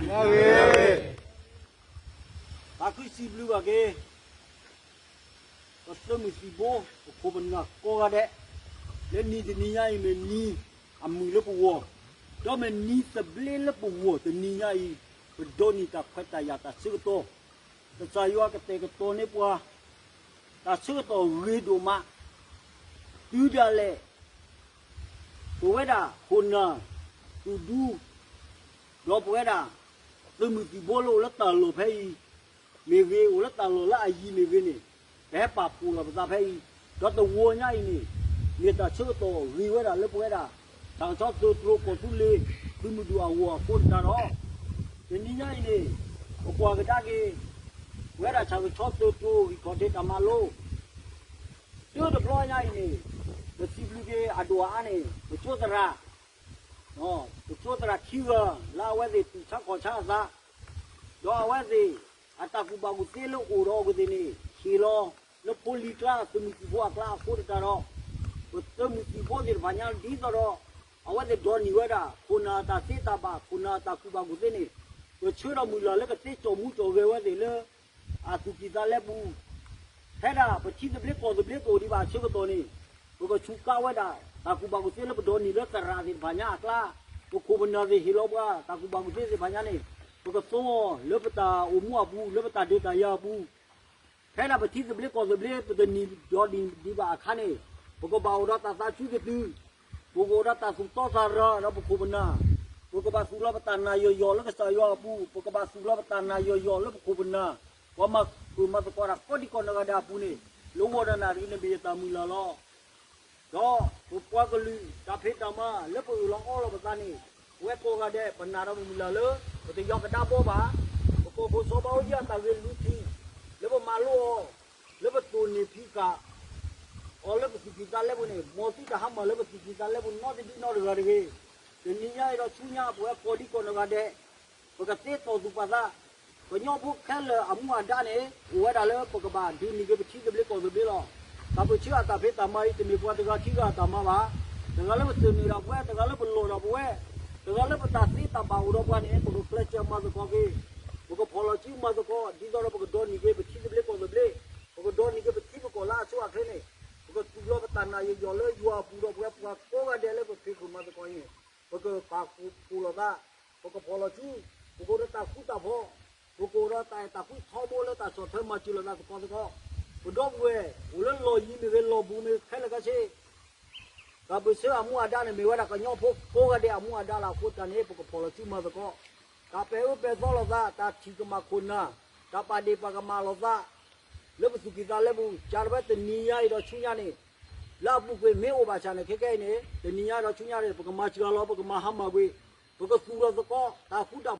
ဂ့ၤ သးခုစံးဘျုးဘၣ်က့ၤ ပသုးမုၢ်သံၣ်ဘိ ပခိၣ်ပနၢ်ကိးဂၤဒဲး, လၢနံၤတနံၤညါအံၤ မ့ၢ်နံၤအမုာ်လၢပဂီၢ်, ဒီးမ့ၢ်နံၤသဘျ့လၢပဂီၢ်တနံၤညါအံၤ, ပဒိးန့ၢ်တၢ်ခွဲးတၢ်ယာ်တၢ်ဆၢကတီၢ်, ကစၢ်ယွၤကတဲာ်ကတီၤန့ၢ်ပှၤ တၢ်ဆၢကတီၢ်ဂ့ၤဒိၣ်မး, တုၤဒၣ်လဲာ် ပဝဲဒၣ်ခိၣ်နၢ် သူၣ်ဒူ ဒီးပဝဲဒၣ် သုးမုၢ်သံၣ်ဘိလၢအိၣ်လၢတၢ်လီၢ်ဖဲအံၤမ့ၢ်ဂ့ၤ, အိၣ်လၢတၢ်လီၢ်လၢအယံၤမ့ၢ်ဂ့ၤန့ၣ်, ပဟဲပာ်ဖှိၣ်လီၤပသးဖဲအံၤ, ဒီးတဂီၤညါအံၤန့ၣ်, မ့ၢ်တၢ်ဆၢကတီၢ်ဂ့ၤဝဲဒၣ်လၢပဝဲဒၣ် တၢ်ကဆီသုးတြိၤကီၢ်သူလ့ၤ သုးမုၢ်ဒိၣ်အဂီၢ်အဃိသတးဒီး, တနံၤညါအံၤန့ၣ်, ပကွၢ်ကဒါက့ၤ ပဝဲဒၣ်တၢ်ကဆီသုးတြိၤ ဂံၢ်ခီၣ်ထံးတၢ်မၤလိ တၢတဘျီညါအံၤန့ၣ်, ပစံးဘျုးက့ၤအဒိၣ်အအါန့ၣ် ပကၠိသရၣ်, ပကၠိသရၣ်ခံဂၤ လၢအဝဲသ့ၣ်တူၢ်ဆါခီၣ်ဆါအသး, ဒီးအဝဲသ့ၣ် အတၢ်ကူၣ်ဘၣ်ကူၣ်သ့လၢအိၣ်ဒီးအဝဲသ့ၣ်န့ၣ် ဟ့ၣ်လီၤလၢဖိလံၤကျါ သုးမုၢ်သံၣ်ဘိအကျါအဃိသတးဒီး, ပသုးမုၢ်သံၣ်ဘိသ့ၣ်တဖၣ်ညါဒ်သိးဒီး အဝဲသ့ၣ်ဒိးန့ၢ်ဝဲဒၣ် ခိၣ်နၢ်အတၢ်သ့တၢ်ဘၣ် ခိၣ်နၢ်အတၢ်ကူၣ်ဘၣ်ကူၣ်သ့န့ၣ်, ပဆၢဒီးမုၢ်လၢ်လၢကသ့ကၠီၣ်မူကၠီၣ်ဂဲၤဝဲသ့ၣ်လၢ အသူၣ်ကံၢ်သးလဲပူၤ ဖဲဒၣ်ပထံသဘျ့ကီၢ်သဘျ့တအိၣ်ဒံးဘၣ်အဆၢကတီၢ်န့ၣ်, ပကဆူးကါဝဲဒၣ် တၢ်ကူၣ်ဘၣ်ကူၣ်သ့လၢပဒိးန့ၢ်လၢသရၣ်သ့ၣ်တဖၣ်ညါအကျါ, ပခိၣ်ပနၢ်သ့ၣ်ဟ့ၣ်လီၤပှၤ တၢ်ကူၣ်ဘၣ်ကူၣ်သ့သ့ၣ်တဖၣ်ညါန့ၣ်, ပကသိလၢပတၢ်အိၣ်မူအပူၤ လၢပတၢ်ဒုးတၢ်ယၤအပူၤ ဖဲဒၣ်ပထံသဘျ့ကီၢ်သဘျ့ ပတန့ၢ်ဒိးန့ၢ်ဒံးဘၣ်အခါန့ၣ်, ပကဘၣ်အိၣ်ဒီးတၢ်သးဆူကတုၤ, ပကအိၣ်ဒီးတၢ်သူၣ်တီသးရၤဒီးပခိၣ်ပနၢ်, ပကဘၣ်သူၣ်လီၤပတၢ်နာ်ယီၢ်ယီၢ်လၢကစၢ်ယွၤအပူၤ, ပကဘၣ်သူၣ်လီၤပတၢ်နာ်ယီၢ်ယီၢ်လၢပခိၣ်ပနၢ်, ပှၤမၤဃုာ်မၤသကိးတၢ်ကိးဒံကိးနီၢ်ဂၤဒဲးအပူၤန့ၣ်, လၢဂီၤဒီးနၣ်ရံၣ်န့ၣ်မ့ၢ်ယတၢ်မုၢ်လၢ်လီၤ. ဒီးပပှၤကလုာ်တၢ်ဖံးတၢ်မၤလၢပအၢၣ်လီၤအီလီၤပသးန့ၣ်, ပဝဲကိးဂၤဒဲး ပနာ်ဒီးမုၢ်လၢ်လၢ ပတယီကဒါဘီဘၣ်, ပကီၢ်ခိၣ်စီၤဘးအူကၠံအတၢ်ဂ့ၢ်လွံၢ်ထံၣ် လၢပမၤလိအီၤ, လၢပတိၢ်န့ၢ်ဖံးဃာ်အီၤလၢပသူၣ်ကံၢ်သးလဲပူၤန့ၣ်, မ်သုတဟါမၢ်လၢပသူၣ်ကံၢ်သးလဲပူၤနီတဒုနီတဂၤတဂ့ၤ. တနံၤညါအံၤဒီးဆူညါ ပဝဲကိးဒံကိးနီၢ်ဂၤဒဲး ပကသ့တီၢ်သူၣ်ပာ်သး, ကညီဖိခဲလၢာ်အမူအဒါန့ၣ် အိၣ်ဝဲဒၣ်လၢပကဘၣ်ဒုးန့ၢ်က့ၤပထံသဘျ့ကီၢ်သဘျ့လီၤ. တၢ်ပၢၢ်ဆၢအတၢ်ဖံးတၢ်မၤအံၤ တမ့ၢ်ပှၤတဂၤခံဂၤအတၢ်မၤဘၣ်. တဂၤလၢပသုးန့ၢ်ဒီးပဝဲ, တဂၤလၢပလီၢ်ဒီးပဝဲ, တဂၤလၢပတၢ်သ့တၢ်ဘၣ်အိၣ်ဒီးပှၤန့ၣ် ပကကျဲးစၢးမၤသကိးက့ၤ, ပကဖီၣ်လီၤစုမၤသကိး ဒ်သိးဒီးပကဒိးန့ၢ်က့ၤပထံသဘျ့ကီၢ်သဘျ့, ပကဒိးန့ၢ်က့ၤပထံပကီၢ်လၢအဆိအချ့န့ၣ်, ပကသူၣ်လီၤပတၢ်နာ်ယီၢ်ယီၢ်လၢယွၤအပူၤဒီးပဝဲပှၤကိးဂၤဒဲးလၢပဖံးဃုာ်မၤသကိးအံၤန့ၣ်, ပကပာ်ဖှိၣ်လိာ်သး, ပကဖီၣ်လီၤစု, ပကအိၣ်ဒီးတၢ်ဃူတၢ်ဖိး, ပကအိၣ်ဒီးတၢ်အဲၣ်တၢ်ကွံထီဘိလၢတၢ်ဆီၣ်ထွဲမၤစၢၤလိာ်သးသကိးသကိး, ပဒီပုၢ်ဝဲၢ် အိၣ်လၢလီၢ်ယံၤမ့ၢ်ဂ့ၤ လီၢ်ဘူးမ့ၢ်ဂ့ၤ ခဲလၢာ်ခဲဆ့ တၢ်ပၢၢ်ဆၢအမူအဒါန့ၣ် မ့ၢ်ဝဲဒၣ်ကညီဖိကိးဂၤဒဲးအမူအဒါလီၤ. အဃိသတးန့ၣ် ပကဖီၣ်လီၤစုမၤသကိး, တၢ်ပဲာ်အၢပဲာ်သီလိာ်သး, တၢ်ထံၣ်ကမၣ်ခိၣ်နၢ်, တၢ်ပာ်ဒ့ၣ်ပာ်ကမၣ်လိာ်သး လၢပသူၣ်ကံၢ်သးလဲပူၤ, ကၢ်တဝဲတနံၤညါအံၤဒီးဆူညါန့ၣ်, လၢအပူၤကွံာ်မ့ၢ်အိၣ်ဘၣ်ဆၣ်န့ၣ်ခဲကဲအံၤန့ၣ်, တနံၤညါဒီးဆူညါန့ၣ် ပကမၤစှၤလီၤ ပကမၤဟါမၢ်ကွံာ်, ပကသူၣ်လီၤသကိး တၢ်ဃူတၢ်